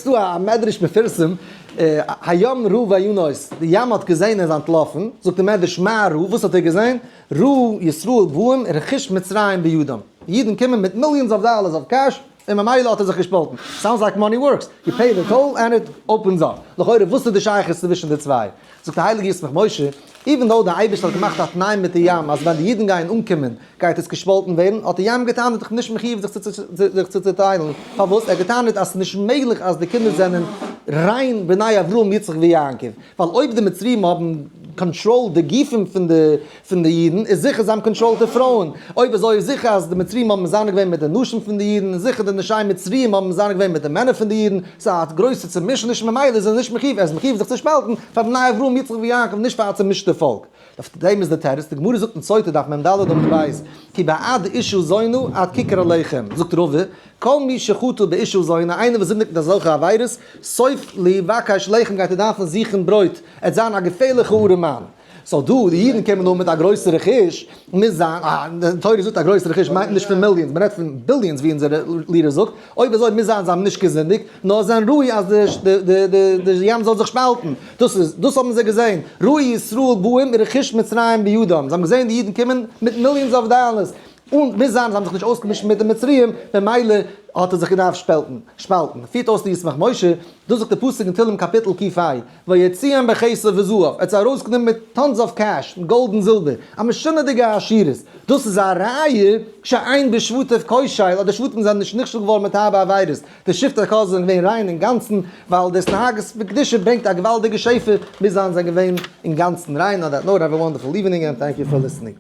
ס'איז דא א מדרש מפורסם, הים ראה וינוס, די ים האט געזען און איז אנטלאפן, זאגט די מדרש מה ראה, וואס האט ער געזען? ראה ישראל באים ורכוש מצרים בידם, אידן קומען מיט millions of dollars of cash, און ממילא האט ער זיך געשפאלטן. Sounds like money works, you pay the toll and it opens up. לכאורה וואס איז די שייכות צווישן די צוויי? זאגט די הייליגע ישמח משה, even though די אייבערשטער האט געמאכט א תנאי מיט די ים אז ווען די אידן גייען אנקומען גייט עס געשפאלטן ווערן, האט די ים געטענה'ט איך בין נישט מחיוב זיך צו צוטיילן, פארוואס? ער האט געטענה'ט אז ס'איז נישט מעגליך אז די קינדער זענען ריין בני אברהם יצחק ויעקב, ווייל אויב די מצריים האבן controlled די גופים פון די פון די אידן, איז זיכער זיי האבן controlled די פרויען, אויב אזוי איז זיכער אז די מצריים האבן מזנה געווען מיט די נשים פון די אידן, איז זיכער די נשי מצריים האבן מזנה געווען מיט די מענער פון די אידן, ס'איז א גרויסע צומישעניש ממילא איז ער נישט מחיוב, ער איז מחיוב זיך צו שפאלטן פאר בני אברהם יצחק ויעקב נישט פאר א צומישטע פאלק. אויף דעם איז די תירוץ, די גמרא זאגט אין סוטה דף מ ד עמוד ב', כי בעד אשה זונה עד כיכר הלחם, זאגט רבא, כל מי שחטא באשה זונה, איינער וואס זינדיגט מיט אזעלכע עבירות, סוף ליבקש לחם גייט ער דארפן זוכן ברויט, ער וועט זיין א געפערליכע ארעמאן. So דא, די אידן קומען אן מיט א גרויסע רכוש, מוז זיין, אה, די תורה זאגט א גרויסע רכוש מיינט נישט פון millions, מען רעדט פון billions ווי אונזער leader זאגט, אויב אזוי מוז זיין זיי האבן נישט געזינדיגט, נאר זענען ראוי אז די ים זאל זיך שפאלטן, דאס איז, דאס האבן זיי געזען, ראו ישראל באים ורכוש מצרים בידם, זיי האבן געזען די אידן קומען מיט millions of dollars, און מוז זיין זיי האבן זיך נישט אויסגעמישט מיט די מצריים, ממילא האט ער זיך געדארפט שפעלטן, שפאלטן. פירט אויס די ישמח משה, דאס זאגט די פסוק אין תהלים קאפיטל ק"ה, ויוציאם בכסף וזהב, ער האט זיי ארויסגענומען מיט tons of cash, מיט גאלד און זילבער, א משונה'דיגע עשירות, דאס איז א ראיה שאין בשבטיו כושל, אז די שבטים זענען נישט נכשל געווארן מיט הארבע עבירות, די שבטי קה זענען געווען ריין אינגאנצן, ווייל די התנהגות בקדושה ברענגט א געוואלדיגע שפע, מוז זיין זענען געווען אינגאנצן ריין, on that note have a wonderful evening and thank you for listening.